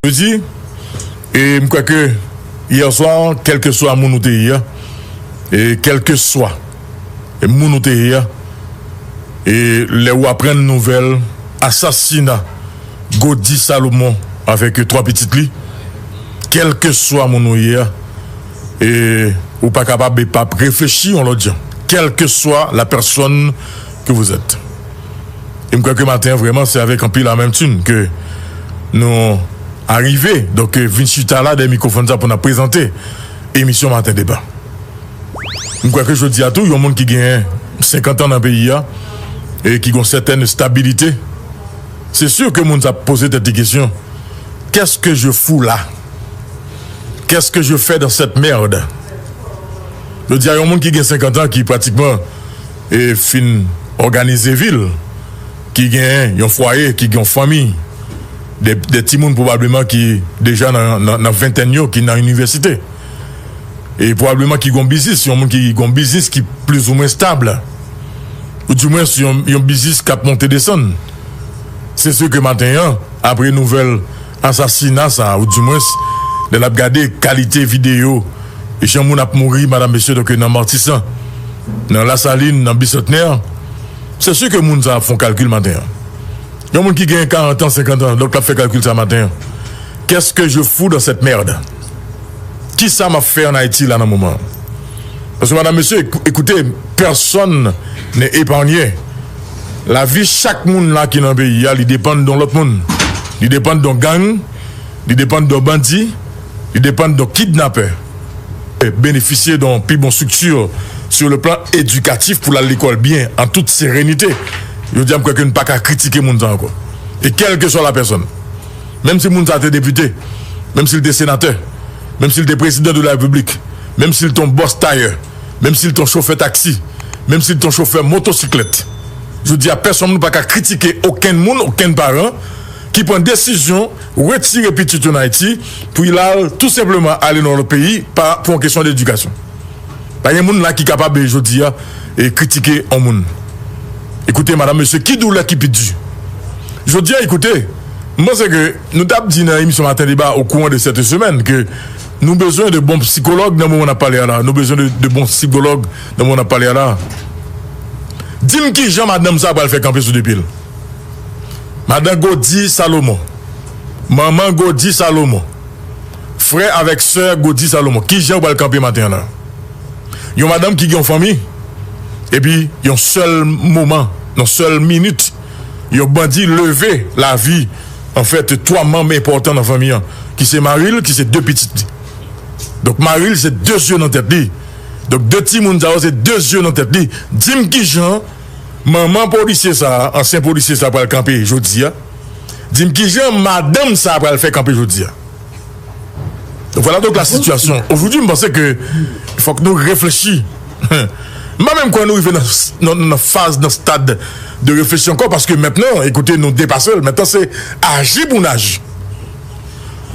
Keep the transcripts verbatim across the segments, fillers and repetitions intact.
Jodi, e m kwè ke yè swa, kèlkeswa moun ou te ye a, e kèlkeswa moun ou te ye a, e lè ou aprann nouvèl asasina Gody Salomon avèk twa pitit li, kèlkeswa moun ou ye a, e ou pa kapab e p ap reflechi yon lòt jan, quelle que soit la personne que vous êtes. E m kwè ke maten an, vrèman, se avèk anpil amenm ke nou arive, donk, vin chita la dèyè mikwofòn sa pou n ap prezante emisyon Maten Deba. M kwè ke jodi a tou, yon moun ki gen senkant an nan peyi a, e ki gen yon sètèn estabilite, se si ke moun sa ap poze tèt li kesyon, qu'est-ce que je fous là? Qu'est-ce que je fais dans cette merde? Jodi a, yon moun ki gen senkant an, ki pratikman e fin òganize vi l, ki gen yon fwaye, ki gen yon fanmi, de, de timoun pwobableman ki deja nan, nan, nan ventèn yo, ki nan inivèsite. E pwobableman ki gen yon biznis, yon moun ki gen yon biznis ki plizoumwen stab. Ou dimwens yon, yon biznis k ap monte desann. Se si ke maten an, apre nouvèl asasina sa, ou dimwens, lè n ap gade kalite videyo, jan moun ap mouri, madanm, mesye, donk nan Matisan, nan Lasalin, nan Bisantnè, se si ke moun sa ap fè yon kalkil maten an. Yon moun ki gen karant an, senkant an, donk l ap fè kalkil sa maten an. Qu'est-ce que je fous dans cette merde? Kisa m ap fè ann Ayiti la nan moman an? Paske, madanm, mesye, écoutez, personne n'est épargné. Lavi chak moun la ki nan peyi a, li depann de yon lòt moun. Li depann de yon gang, li depann de yon bandi, li depann de yon kidnapè. Benefisye de yon pi bon strikti sur le plan éducatif pou l al lekòl byen, an tout serenite. Jodi a, m kwè ke n pa ka kritike moun sa ankò. E kèlkeswa la pèsòn. Menm si moun sa te depite, menm si l te senatè, menm si l te prezidan de la repiblik, menm si l te yon bòs tayè, menm si l te yon chofè taksi, menm si l te yon chofè motosiklèt. Jodi a, pèsonn nou pa ka kritike okenn moun, okenn paran ki pran desizyon retire pitit yo nan Ayiti pou l al tou senpleman ale nan yon lòt peyi pa, pou yon kesyon de edikasyon. Pa gen moun la ki kapab, e, jodi a, e kritike yon moun. Ekoute, madanm, mesye, ki doulè ki pi di? Jodi a, ekoute, m panse ke nou t ap di nan emisyon Maten Deba au courant de cette semaine ke nou bezwen de bon sikològ nan moman n ap pale a la. Nou bezwen de, de bon sikològ nan moman n ap pale a la. Di m ki jan madanm sa pral fè kanpe sou de pye l. Madan Gody Salomon. Manman Gody Salomon. Frè avèk sè Gody Salomon. Ki jan w pral kanpe maten an la? Yon madanm ki gen yon fanmi, epi yon sèl moman, yon sèl minit, yon bandi leve lavi, anfèt, twa manm enpòtan nan fanmi an, ki se mari l, ki se de pitit li. Donk, mari l se de zye nan tèt li. Donk, de timoun sa yo se de zye nan tèt li. Di m ki jan manman polisye sa a, ansyen polisye sa a pral kanpe jodi a. Di m ki jan madanm sa a pral fè kanpe jodi a. Voilà donc la situation. Aujourd'hui, m panse ke fòk nou reflechi. M pa menm kwè nou rive nan, nan, nan faz, nan stad de reflechi ankò, paske mentnan, ekoute, nou depase l. Mentnan, se aji pou n aji.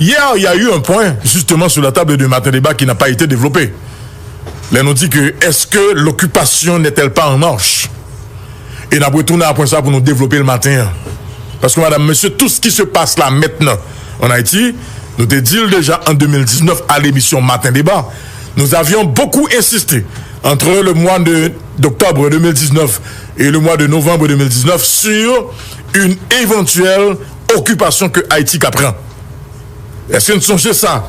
Hier, il y a eu un point, justement, sur la table de Matin Débat qui n'a pas été développé. Lè nou di ke, est-ce que l'occupation n'est-elle pas en marche? E n ap retounen a pwen sa pou nou devlope l maten an. Paske, madanm, mesye, tout ce qui se passe là maintenant en Haïti, nou te di l deja an de mil diznèf a lemisyon Maten Deba, nous avions beaucoup insisté entre le mois de, d'octobre de mil diznèf et le mois de novembre de mil diznèf sur une éventuelle occupation que Haïti ka pran. Èske n sonje sa?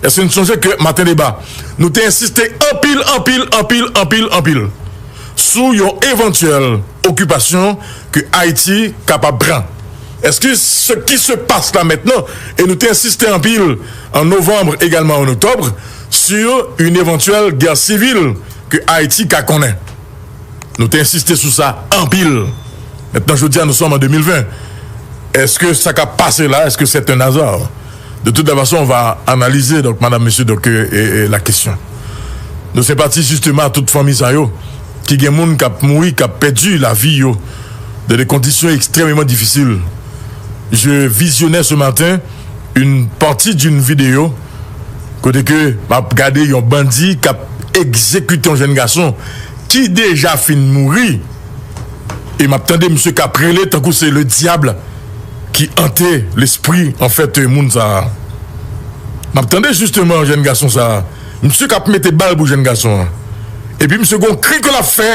Èske n sonje ke Maten Deba, nou te ensiste anpil, anpil, anpil, anpil, anpil sou yon evantyèl okipasyon ke Ayiti kapab pran? Est-ce que ce qui se passe là maintenant, et nou te ensiste anpil an novanm, egalman an oktòb, sur une éventuelle guerre civile ke Ayiti ka konnen? Nou te ensiste sou sa anpil. Maintenant, je dis à nous sommes en deux mille vingt. Est-ce que ça a passé là? Est-ce que c'est un hasard? De toute façon, on va analyser, donc, madame, monsieur, donc, euh, et, et la question. Nou senpatize justement a tout fanmi sa yo, ki gen moun k ap mouri, k ap pèdi lavi yo dans des conditions extrêmement difficiles. Je visionnais ce matin une partie d'une vidéo kote ke m ap gade yon bandi k ap egzekite yon jèn gason ki deja fin mouri. E m ap tande misye k ap rele tankou se le diable ki ante lespri, anfèt, moun sa a. M ap tande jisteman jèn gason sa a. Misye k ap mete bal pou jèn gason an. Epi misye gon kri ke l ap fè,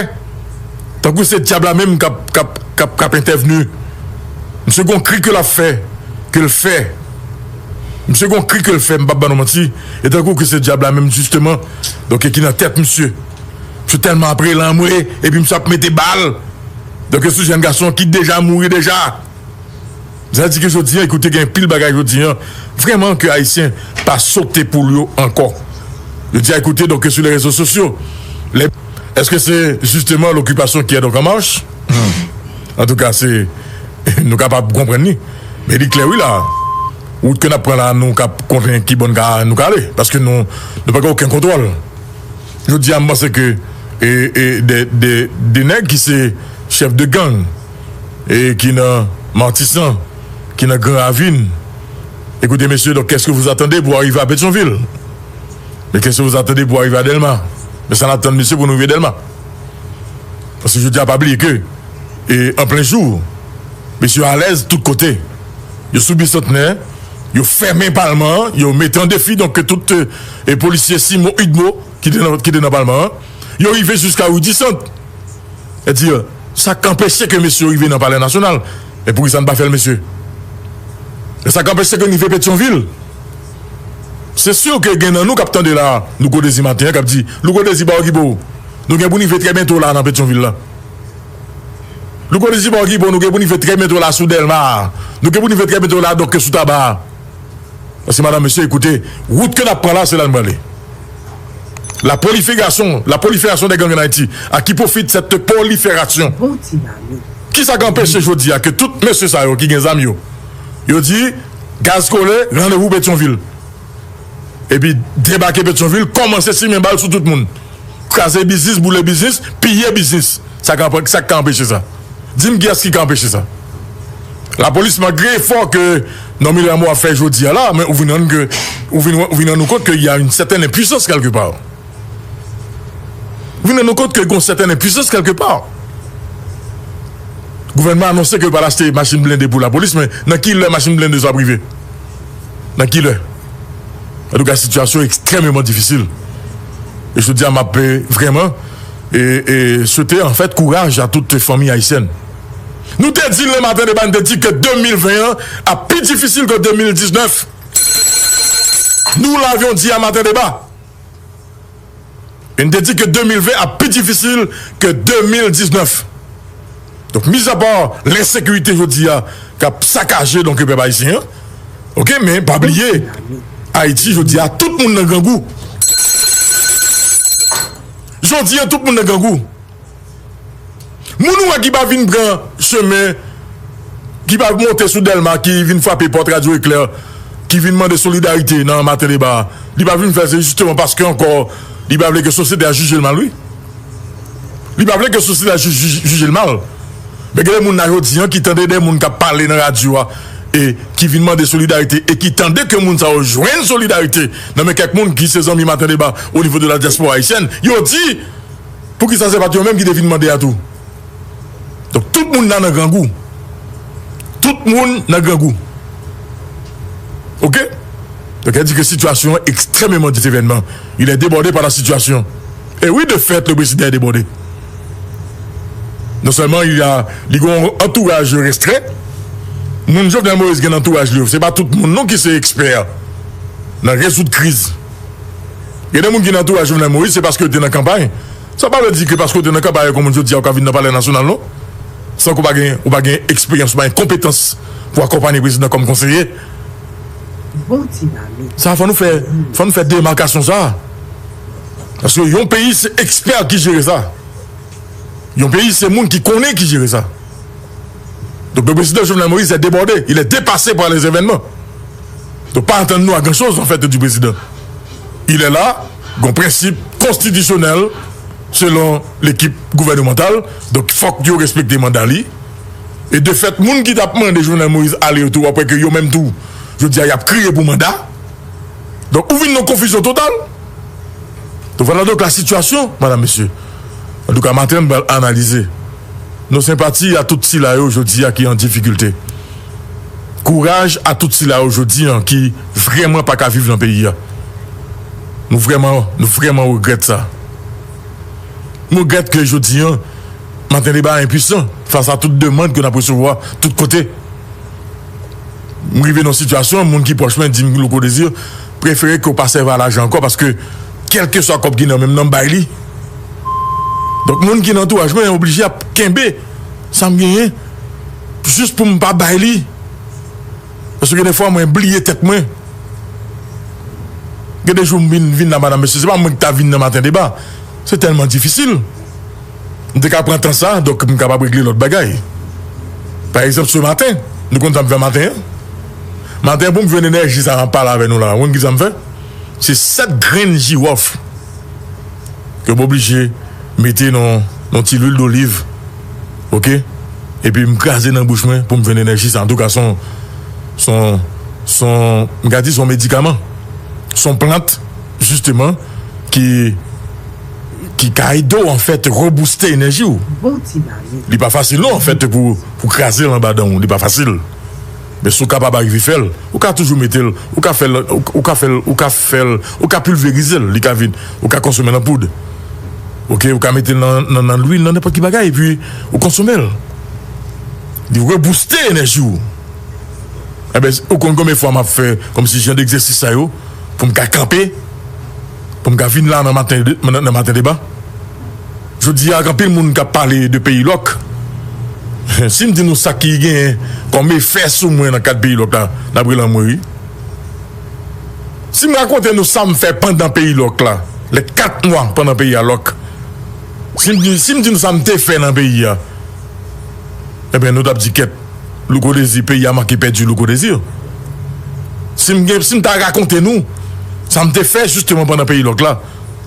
tankou se dyab la menm k ap, k ap, k ap, k ap entèvni. Misye gon kri ke l ap fè, ke l fè. Misye gon kri ke l fè, m p ap ba nou manti. E tankou ke se dyab la menm jisteman, donk, ki nan tèt misye. Misye tèlman ap rele anmwe, epi misye ap mete bal. Donk, sou jèn gason ki deja mouri deja. Sa di ke jodi an, ekoute, gen pil bagay jodi an. Vrèman ke Ayisyen pa sote poul yo ankò. Yo di, ekoute, donk, sou les réseaux sociaux, les, èske se jisteman l'occupation qui est donc en marche? Antouka, se, nou kapab konprann li. Men li klè, wi, la. Wout ke n ap pran la, nou kap konnen ki bò n ka, nou ka ale. Paske nou, nou pa gen okenn kontwòl. Jodi a, m panse ke, e, e, de, de, de nèg ki se chèf de gang, e ki nan Matisan, ki nan Gran Ravin. Écoutez, messieurs, donc, qu'est-ce que vous attendez pour arriver à Pétion-Ville? Mais qu'est-ce que vous attendez pour arriver à Dèlma? Men sa n ap tann, mesye, pou nou rive Dèlma. Paske jodi a, pa bliye ke, e, an plen jou, mesye alèz tout kote. Yo sou Bisantnè, yo fèmen palman an, yo mete an defi, donk, ke tout, e, polisye Simon Udmo ki te nan, ki te nan palman an, yo rive jiska Ri di Sant. Sètadi, sa k anpeche ke mesye yo rive nan Palè Nasyonal. E poukisa n pa fè l, mesye? E sa k anpeche ke n rive Petyonvil? Se si ke gen nan nou k ap tande la, Louko Dezi maten an, k ap di, Louko Dezi, pa okipe w. Nou gen pou n rive trè byento la nan Petyonvil la. Louko Dezi, pa okipe w, nou gen pou n rive trè byento la sou Dèlma a. Nou gen pou n rive trè byento la, donk, sou Taba a. Paske, madanm, mesye, ekoute, wout ke n ap pran la, se la n prale. La prolifération, la prolifération des gangs en Haïti. À qui profite cette prolifération? Bon ti mami. Kisa k anpeche jodi a ke tout mesye sa yo ki gen zam yo, yo di, gaz kole, randevou Petyonvil. Epi debake Petyonvil, kòmanse simen bal sou tout moun. Kraze biznis, boule biznis, piye biznis. Sa ka, sa ka anpeche sa? Di m kiyès ki ka anpeche sa? Lapolis, malgre efò ke Normil Rameau ap fè jodi a la, men ou vin rann ke, ou vin, ou vin rann ou kont ke y a une certaine impuissance quelque part. Ou vin rann ou kont ke gon certaine impuissance quelque part. Gouvènman anonse ke l pral achte machin blende pou lapolis, men nan ki lè machin blende sa ap rive? Nan ki lè? Antouka, sitiyasyon ekstrèmeman difisil. E jodi a, m ap, e, vrèman, e, e, swete, anfèt, kouraj a tout fanmi ayisyèn. Nou te di l nan maten deba, n te di ke de mil ven an ap pi difisil ke de mil diznèf. Nous l'avions dit à maten deba. E n te di ke de mil ven ap pi difisil ke de mil diznèf. Donk, mizapa lensekirite jodi a k ap sakaje, donk, pèp ayisyen an. Oke, men pa bliye, Ayiti jodi a, tout moun nan grangou. Jodi a, tout moun nan grangou. Moun ou wè ki pa vin pran chemen, ki pa monte sou Dèlma, ki vin frape pòt Radyo Eklè, ki vin mande solidarite nan maten deba a, li pa vin fè, se jisteman paske ankò, li pa vle ke sosyete a jije l mal, wi. Li pa vle ke sosyete a jij-, jij-, jije l mal. Men gen de moun la jodi a ki tande de moun k ap pale nan radyo a, e ki vin mande solidarite, e ki tande ke moun sa yo jwenn solidarite nan men kèk moun ki se zanmi maten deba o nivo de la dyaspora ayisyèn, yo di, poukisa se pa t yo menm ki te vin mande a tou? Donk, tout moun la nan grangou. Tout moun nan grangou. Oke? Donk, sa di ke sitiyasyon an ekstrèmeman diferan. Il est débordé par la situation. Et oui, de fait, le président est débordé. Non sèlman il a, li gen yon antouraj restrè, moun Jovenel Moïse gen nan antouraj li yo, se pa tout moun non ki se ekspè nan rezoud kriz. Gen de moun ki nan antouraj Jovenel Moïse, se paske yo te nan kanpay. Sa pa vle di ke paske w te nan kanpay avèk yon moun jodi a, ou ka vin nan Palè Nasyonal, non. San ke w pa gen, ou pa gen eksperyans, ou pa gen konpetans pou akonpaye prezidan kòm konseye. Bon ti mami. Sa, fò nou fè, fò nou fè demakasyon sa. Paske yon peyi, se ekspè ki jere sa. Yon peyi, se moun ki konnen ki jere sa. Donc, le président Jovenel Moïse est débordé, il est dépassé par les événements. Donk, pa atann nou a gran choz, an fèt, di prezidan. Il est là, gon prensip konstitisyonèl, selon lekip gouvènemantal, donk, fòk yo respekte manda li. E de fèt, moun ki t ap mande Jovenel Moïse ale yo tou, apre ke yo menm tou, jodi a, y ap kriye pou manda. Donk, ou vin nan konfizyon total. Donk, vwala donk la sitiyasyon, madam, mesye. Antouka, maten, nou pral analize. Nos sympathies à tout sila yo, jodi a, ki an difikilte. Kouraj a tout sila yo jodi an ki vrèman pa ka viv nan peyi a. Nou vrèman, nou vrèman regrèt sa. M regrèt ke jodi an, Maten Deba enpwisan fas a tout demann ke n ap resevwa tout kote. M rive nan sitiyasyon, moun ki pwòch mwen di m, Louko Désir, prefere ke w pa sèvi a lajan ankò, paske kèlkeswa kòb ki nan men m nan, m bay li. Donk, moun ki nan antouraj mwen oblije ap kenbe sa m genyen jis pou m pa bay li. Paske gen de fwa mwen bliye tèt mwen. Gen de jou m vin, vin la, madanm, mesye, se pa mwen ki ta vin nan Maten Deba. Se tèlman difisil. M te ka pran tan sa, donk m kapab regle lòt bagay. Pa egzanp, se maten, nou konn sa m fè maten an? Maten, pou m jwenn enèji sa a, m ap pale avè nou la, ou konn ki sa m fè? Se sèt grenn jiwòf ke m oblije mete nan, nan ti lwil doliv, oke? Epi m kraze nan bouch mwen pou m jwenn enèji sa. Antouka, se yon, se yon, se yon, m ka di se yon medikaman. Se yon plant, jisteman, ki, ki ka ede w, anfèt, rebouste enèji w. Bon ti bagay. Li pa fasil non, anfèt, pou, pou kraze l anba dan w. Li pa fasil. Men si w kapab arive fè l, ou ka toujou mete l, ou ka fè l, ou, ou ka fè l, ou ka fè l, ou ka pilverize l, li ka vin, ou ka konsome l an poud. Oke, ou ka mete l nan, nan, nan lwil, nan nenpòt ki bagay, epi ou konsome l. Li rebouste enèji w. Enben, ou konn konbyen fwa m ap fè kòmsi jan degzèsis sa yo, pou m ka kanpe, pou m ka vin la nan maten, nan, nan Maten Deba? Jodi a, gen anpil moun k ap pale de peyi lòk. Si m di nou sa ki genyen kòm efè sou mwen nan kad peyi lòk la, n ap rele anmwe wi. Si m rakonte nou sa m fè pandan peyi lòk la, lè kat mwa pandan peyi a lòk, si m di, si m di nou sa m te fè nan peyi a, enben, nou t ap di kèt, Louko Désir, peyi a manke pèdi Louko Désir. Si m gen, si m ta rakonte nou sa m te fè jisteman pandan peyi lòk la,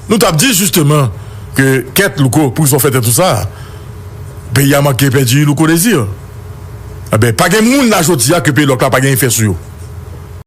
nou t ap di jisteman ke kèt Louko, poukisa w fè tèt ou sa? Peyi a manke pèdi Louko Désir. Enben, pa gen moun la jodi a ke peyi lòk la pa gen efè sou yo.